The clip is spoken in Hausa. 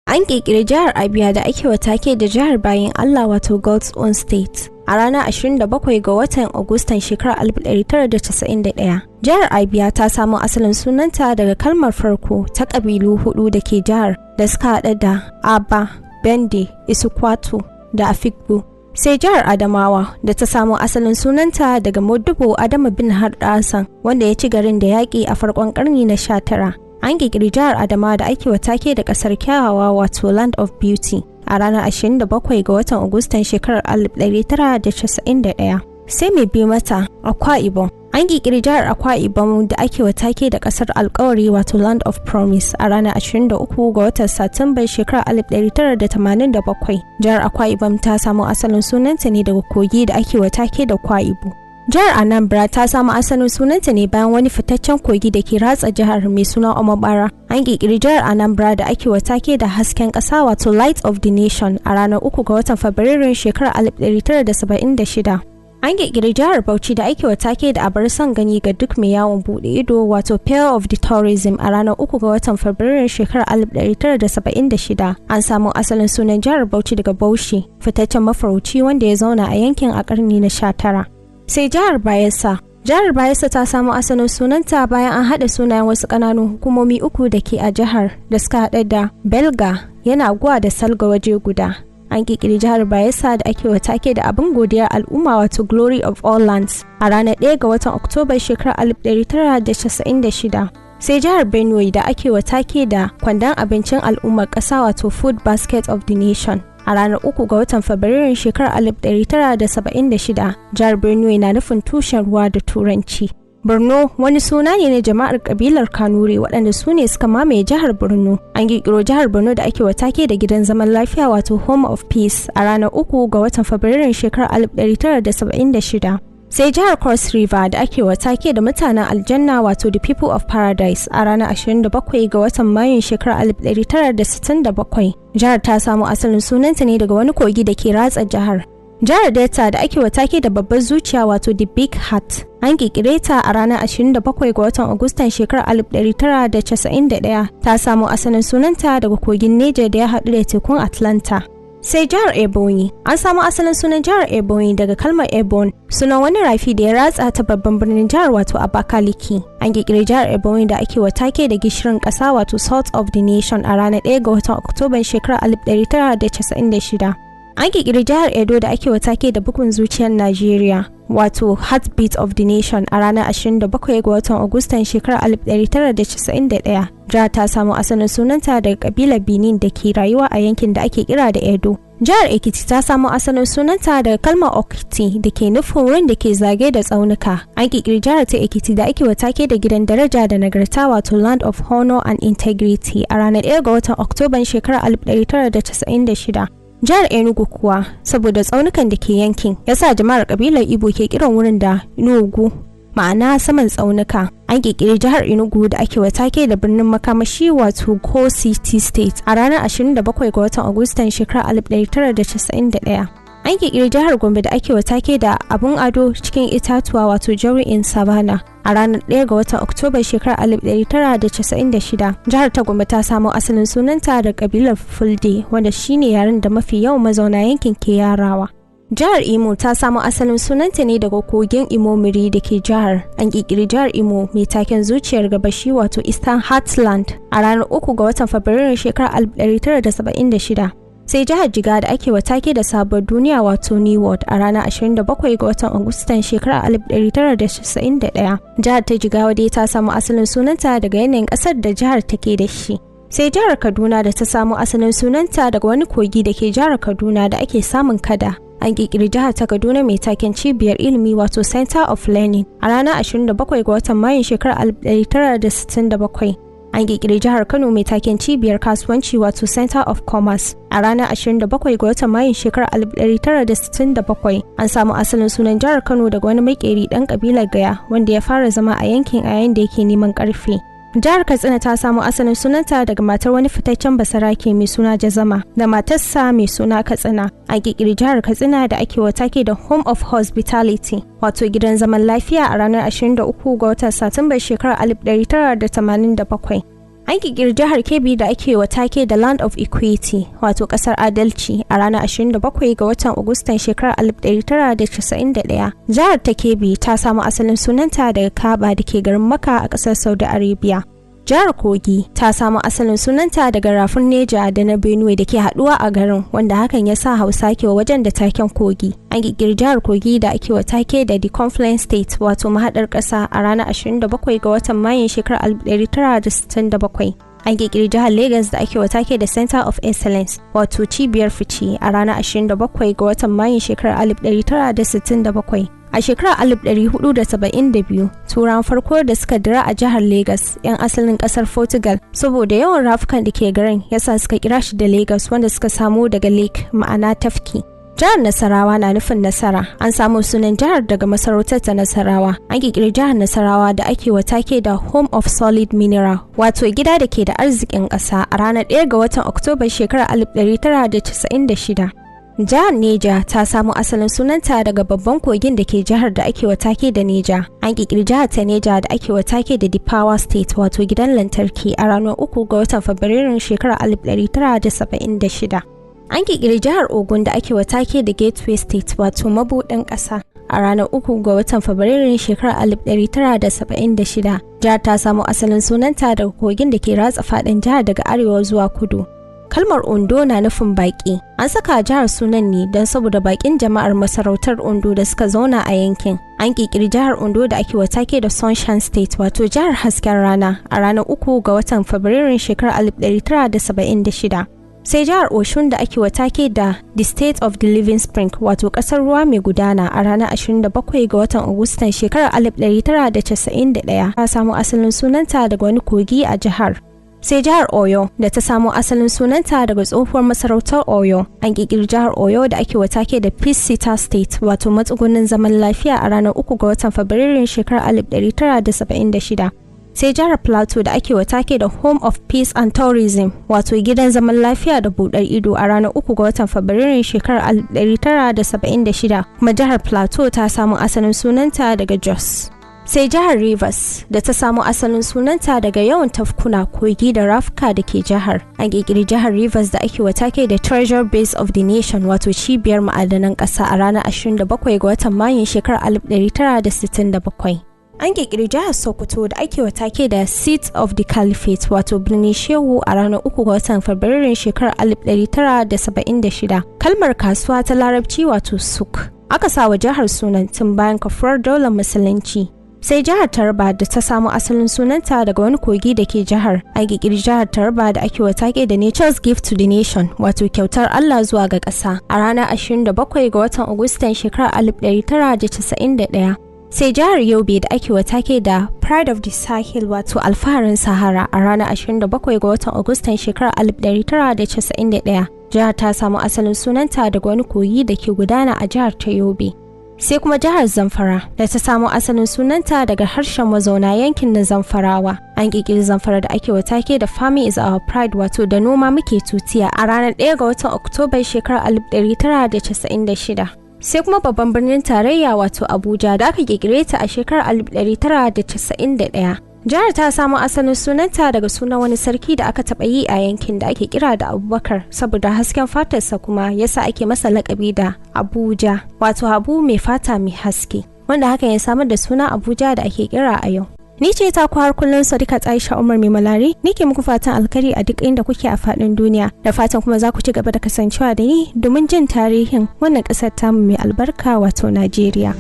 An ƙirƙiri jihar Abia da ake wa take da jihar bayin Allah, wato God's Own State, a ranar 27 ga watan Agustan shekarar 1991. Jihar Abia ta samo asalin sunanta daga kalmar farko ta ƙabilu hudu da ke jihar da suka haɗa da Aba, Bende, Isukwatu da Afikpo. Sai jihar Adamawa da ta samo asalin sunanta daga Modibbo Adama bin Harɗasan, wanda ya ci garin da yaƙi a farkon ƙarni na 19. An ƙirƙiri jihar Adamawa da ake take da ƙasar kyawawa, wato Land of Beauty, a ranar 27 ga watan Agustan shekarar 1991. Sai mai bi mata, Akwa Ibom. An ƙirƙiri jihar Akwa Ibom da ake take da ƙasar alkawari, wato Land of Promise, a ranar 23 ga watan Satumbar shekarar 1987. Jihar Akwa Ibom ta samo asalin sunanta ne daga kogi da ake take da Kwa Ibo. Jihar Anambra ta samu asalin sunanta ne bayan wani fitaccen kogi da ke ratsa jihar mai suna Omobara. An ƙirƙiri jihar Anambra da ake take da hasken ƙasa, wato Light of the Nation, a ranar 3 ga watan Fabrairun shekarar 1976. An ƙirƙiri jihar Bauchi da ake take da abar son gani ga duk mai yawon buɗe ido, wato Pearl of the Tourism, a ranar 3 ga watan Fabrairun shekarar 1976. An samu asalin sunan jihar Bauchi daga Bauchi, fitaccen mafarauci wanda ya zauna a yankin a ƙarni na 19. Sai jihar Bayelsa. Jihar Bayelsa ta samo asalin sunanta bayan an haɗa sunayen wasu ƙananan hukumomi uku da ke a jihar da suka haɗa da Belga, Yenagoa da Salga waje guda. An ƙirƙiri jihar Bayelsa da ake take da abin godiyar al'umma, wato Glory of All Lands, a ranar 1 ga watan Oktoba shekarar 1996. Sai jihar Benue da ake take da kwandon abincin al'ummar ƙasa, wato Food Basket of the Nation, a ranar 3 ga watan Fabrairun shekarar 1976. Jihar Benue na nufin tushen ruwa da Turanci. Borno wani suna ne na jama'ar kabilar Kanuri waɗanda su ne suka mamaye jihar Borno. An ƙirƙiro jihar Borno da ake take da gidan zaman lafiya, wato Home of Peace, a ranar 3 ga watan Fabrairun shekarar 1976. Sai jihar Cross River da ake take da mutanen aljanna, wato The People of Paradise, a ranar 27 ga watan Mayun shekarar 1967. Jihar ta samu asalin sunanta ne daga wani kogi da ke ratsa jihar. Jihar Delta da ake take da babbar zuciya, wato The Big Heart, an kirkire ta a ranar 27 ga watan Agustan shekarar 1991. Ta samu asalin sunanta daga kogin Neja da ya haɗu da tekun Atlanta. Sai jihar Ebonyi. An samu asalin sunan jihar Ebonyi daga kalmar Ebon, sunan wani rafi da ya ratsa ta babban birnin jihar, wato Abakaliki. An kirkiri jihar Ebonyi da ake take da gishirin ƙasa, wato Salt of the Nation, a ranar 1 ga watan Oktoban shekarar 1996. An kirkiri jihar Edo da ake take da bugun zuciyar Najeriya, wato Heartbeat of the Nation, a ranar 27 ga watan Agustan shekarar 1991. Jihar ta samu asalin sunanta daga kabilar Benin da ke rayuwa a yankin da ake kira da Edo. Jihar Ekiti ta samo asalin sunanta daga kalmar Okiti da ke nufin wurin da ke zage da tsaunuka. An kirkiri jihar ta Ekiti da ake take da gidan daraja da nagarta, wato Land of Honor and Integrity, a ranar 1 ga watan Oktoban shekarar 1996. Jihar Enugu kuwa, saboda tsaunukan da ke yankin, yasa jama'ar kabilar Ibo ke kiran wurin da Enugu, ma'ana saman tsaunuka. An kirkiri jihar Enugu da ake take da birnin makamashi, wato Coal City State, a ranar 27 ga watan Agustan shekarar 1991. An kirkiri jihar Gombe da ake take da abun ado cikin itatuwa, wato Jewel in Savannah, a ranar 1 ga watan Oktoba shekarar 1996. Jihar ta Gombe ta samo asalin sunanta da kabilar Fulde, wanda shine yaren da mafi yawan mazauna yankin ke yarawa. Jihar Imo ta samo asalin sunanta ne daga kogin Imomiri da ke jihar. An ƙirƙiri jihar Imo mai taken zuciyar gabashi, wato Eastern Heartland, a ranar 3 ga watan Fabrairun shekarar 1976. Sai jihar Jigawa da ake wa take da sabuwar duniya, wato New World, a ranar 27 ga watan Agustan shekarar 1991. Jihar ta Jigawa dai ta samu asalin sunanta daga yanayin ƙasar da jihar take da shi. Sai jihar Kaduna da ta samu asalin sunanta daga wani kogi da ke jihar Kaduna da ake samun kada. An ƙirƙiri jihar ta Kaduna mai taken cibiyar ilimi, wato Center of Learning, a ranar 27 ga watan Mayun shekarar 1967. An ƙirƙiri jihar Kano mai taken cibiyar kasuwanci, wato Center of Commerce, a ranar 27 ga watan Mayun shekarar 1967. An samu asalin sunan jihar Kano daga wani makeri ɗan ƙabilar Gaya wanda ya fara zama a yankin a yayin da yake neman ƙarfe. Jihar Katsina ta samo asalin sunanta daga matar wani fitaccen basarake mai suna Jazama da matarsa mai suna Katsina. An ƙirƙiri jihar Katsina da ake wa take da Home of Hospitality, wato gidan zaman lafiya, a ranar 23 ga watan Satumbar shekarar 1987. An ƙirƙiri jihar Kebbi da ake wa take da Land of Equity, wato ƙasar adalci, a ranar 27 ga watan Agustan shekarar 1991. Jihar ta Kebbi ta samu asalin sunanta daga Kaaba da ke garin Makka a ƙasar Saudi Arabia. Jihar Kogi ta samu asalin sunanta daga rafin Neja da na Benue da ke haduwa a garin, wanda hakan ya sa Hausa ke wa wajen da taken Kogi. An ƙirƙiri jihar Kogi da ake wa take da The Confluence State, wato mahaɗar ƙasa, a ranar 27 ga watan Mayun shekarar 1967. An ƙirƙiri jihar Lagos da ake wa take da Center of Excellence, wato cibiyar fice, a ranar 27 ga watan Mayun shekarar 1967. A shekarar 1472, Turawan farko da suka dira a jihar Lagos, 'yan asalin kasar Portugal, saboda yawan rafukan da ke garin yasa suka kira shi da Lagos, wanda suka samo daga lake, ma'ana tafki. Jihar Nasarawa na nufin nasara. An samu sunan jihar daga masarautar ta Nasarawa. An kirkiri jihar Nasarawa da ake wa take da Home of Solid Mineral, wato gida da ke da arzikin ƙasa, a ranar 1 ga watan Oktoba shekarar 1996. Jihar Neja ta samo asalin sunanta daga babban kogin da ke jihar da ake take da Neja. An ƙirƙiri jihar ta Neja da ake take da The Power State, wato gidan lantarki, a ranar 3 ga watan Fabrairun shekarar 1976. An ƙirƙiri jihar Ogun da ake take da Gateway State, wato mabuɗin ƙasa, a ranar 3 ga watan Fabrairun shekarar 1976. Jihar ta samo asalin sunanta daga kogin da ke ratsa faɗin jihar daga arewa zuwa kudu. Kalmar Ondo na nufin baƙi. An saka jihar sunan ne don saboda baƙin jama'ar masarautar Ondo da suka zauna a yankin. An ƙirƙiri jihar Ondo da ake take da Sunshine State, wato jihar hasken rana, a ranar 3 ga watan Fabrairun shekarar 1976. Sai jihar Oshun da ake take da The State of the Living Spring, wato ƙasar ruwa mai gudana, a ranar 27 ga watan Agustan shekarar 1991, ta samu asalin sunanta daga wani kogi a jihar. Sai jihar Oyo da ta samo asalin sunanta daga tsohuwar masarautar Oyo. An ƙirƙiri jihar Oyo da ake take da Peace City State, wato matsugunin zaman lafiya, a ranar 3 ga watan Fabrairun shekarar 1976. Sai jihar Plateau da ake take da Home of Peace and Tourism, wato gidan zaman lafiya da budar ido, a ranar 3 ga watan Fabrairun shekarar 1976, kuma jihar Plateau ta samu asalin sunanta daga Jos. Sai jihar Rivers da ta samo asalin sunanta daga yawan tafkuna, kogi da rafuka da ke jihar. An ƙirƙiri jihar Rivers da ake take da Treasure Base of the Nation, wato cibiyar ma'adanan ƙasa, a ranar 27 ga watan Mayun shekarar 1967. An ƙirƙiri jihar Sokoto da ake take da Seat of the Caliphate, wato birnin Shehu, a ranar 3 ga watan Fabrairun shekarar 1976. Kalmar kasuwa ta Larabci, wato suk, aka sa wa jihar sunan tun bayan kafuwar daular Musulunci. Sai jihar Taraba da ta samu asalin sunanta daga wani kogi da ke jihar. A ƙirƙiri jihar Taraba da ake take da Nature's Gift to the Nation, wato kyautar Allah zuwa ga ƙasa, a ranar 27 ga watan Agustan shekarar 1991. Sai jihar Yobe da ake take da Pride of the Sahel, wato alfaharin Sahara, a ranar 27 ga watan Agustan shekarar 1991. Jihar ta samu asalin sunanta daga wani kogi da ke gudana a jihar ta Yobe. Sai kuma jihar Zamfara da ta samo asalin sunanta daga harshen mazauna yankin na Zamfarawa. An ƙirƙiri Zamfara da ake take da Farming is our pride, wato da noma muke tutiya, a ranar 1 ga watan Oktoba shekarar 1996. Sai kuma babban birnin tarayya, wato Abuja, da aka ƙirƙire ta a shekarar 1991. Jihar ta samo asalin sunanta daga sunan wani sarki da aka taɓa yi a yankin da ake kira da Abubakar, saboda hasken fatarsa kuma yasa ake masa lakabi da Abuja, wato Habu mai fata mai haske, wanda hakan ya samar da suna Abuja da ake kira a yau. Ni ce ta har kullum, Sadiqa Aisha Umar Mai Malari, ni ke muku fatan alkhairi a duk inda kuke a faɗin duniya, da fatan kuma za ku ci gaba da kasancewa da ni domin jin tarihin wannan ƙasar tamu mai albarka, wato Najeriya.